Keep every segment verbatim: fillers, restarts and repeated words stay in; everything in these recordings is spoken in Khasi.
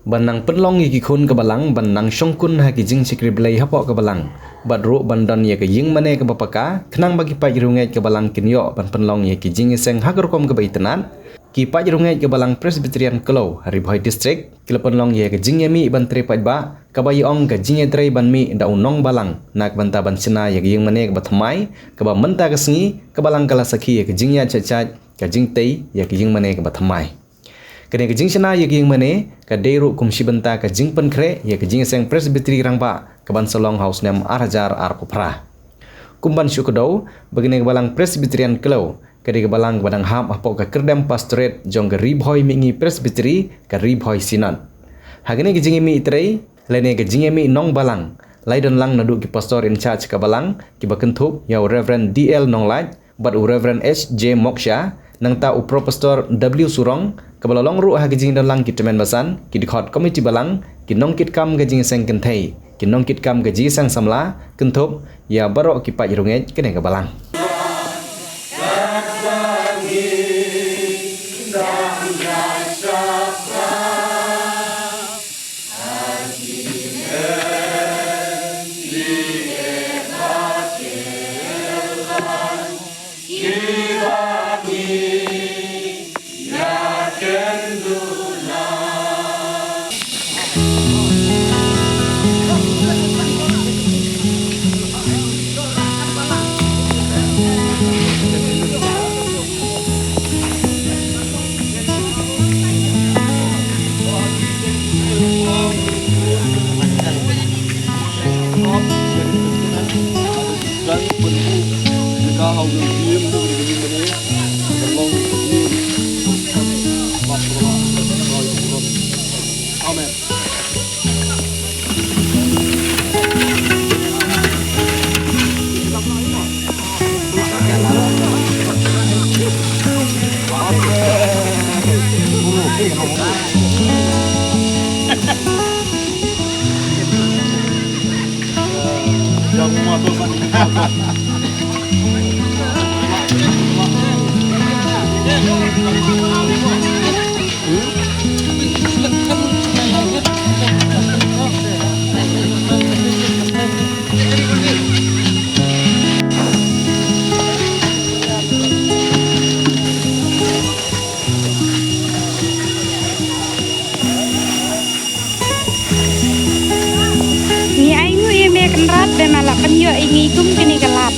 ban nang pynlong ïa ki khun ka balang ban nang shongkun ha ki jingshakri Blei hapoh ka balang, bad ruh ban don ïa ka ïingmane kaba paka, khnang ba ki paid riewngeit ka balang kin ïoh ban pynlong ïa ki jingïaseng ha ka rukom kaba itynnad. Ki paid riewngeit ka balang Presbyterian Khlaw ha Ri Bhoi District ki la pynlong ïa ka jingïamih ban trei paidbah, kaba ïa ong ka jingïatrei ban mih da u nongbalang na ka bynta ban shna ïa ka ïingmane kaba thymmai, kaba mynta ka sngi ka balang ka la sakhi ïa ka jingïaid shait shait, ka jingtei ïa ka ïingmane kaba thymmai. Kane ka jingshna ïa ka ïingmane ka dei ruh kum shi bynta ka jingpynkhreh ïa ka jingïaseng Presbytery Rangbah kaban sa long ha u snem ar hajar arphew phra. Kum ban shu kdew ba kane ka balang Presbyterian Khlaw ka dei ka balang kaba dang hap hapoh ka kyrdem pastorate jong ka Ri Bhoi Mihngi Presbytery, ka Ri Bhoi Synod. Ha kane ka jingïamih trei lane ka jingïamih nongbalang, la ïadon lang naduh ki pastor in charge ka balang, kiba kynthup ïa u Reverend D L Nonglait bad u Reverend H J Moksha, nangta u Professor W Surong, kaba la long ruh ha ka jingïadon lang ki tymmen basan, ki dkhot komiti balang, ki nongkitkam ka jingïaseng kynthei, ki nongkitkam ka jingïaseng samla, kynthup ïa baroh ki paid riewngeit kane ka balang. Amen. Ngi ai nguh ïa me Kynrad ba me la pynïoh ïa ngi kum kane ka lad.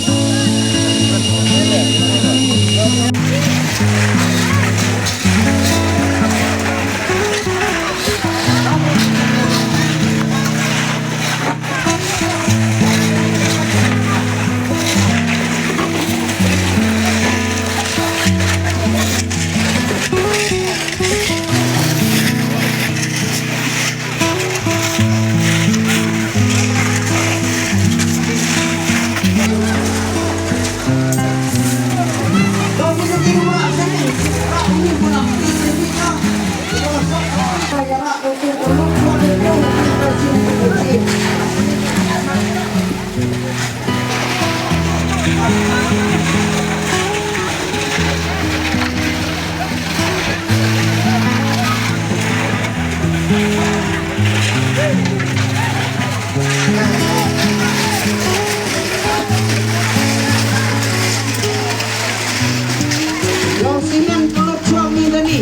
Long simen ka lut shuwa mi dani.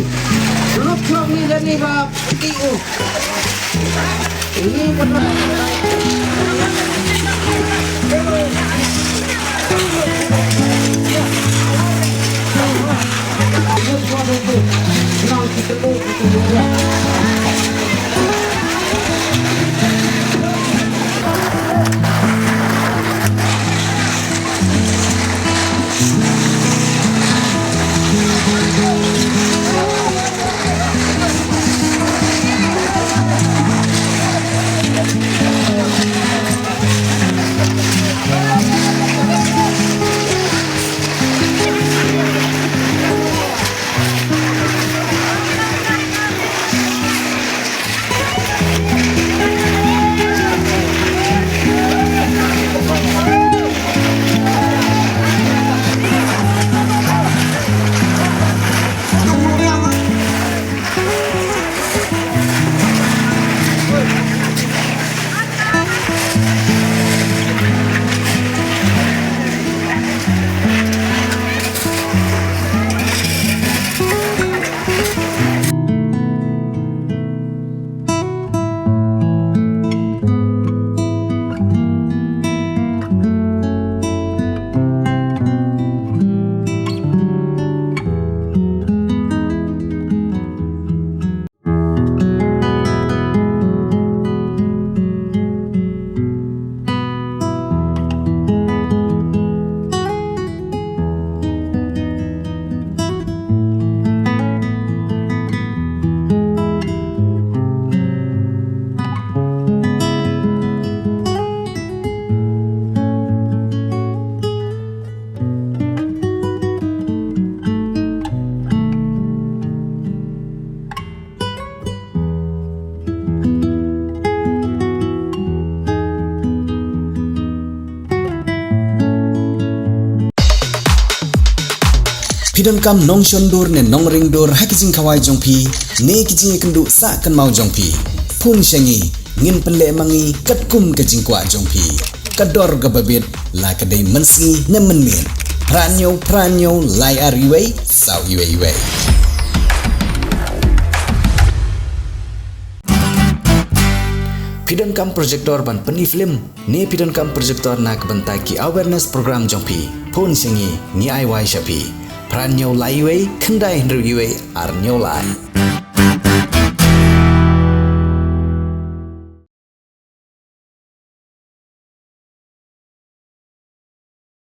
Lut shuwa mi dani ba piti u. Phi donkam nongshon dur ne nongring dur ha ki jingkhawai jong phi ne ki jingïakynduh sah kynmaw jong phi? Phone sha ngi, ngin pynleh ma ngi katkum ka jingkwah jong phi. Ka dor kaba bit, la ka dei mynsngi ne mynmiet. Phra hynñiew phra hynñiew lai ar wei saw wei wei. Phi donkam projector ban pyni film ne phi donkam projector na ka bynta ki awareness program jong phi? Phone sha ngi, ngi ai wai sha phi. Phra hynñiew lai wei khyndai hynriew wei ar hynñiew lai.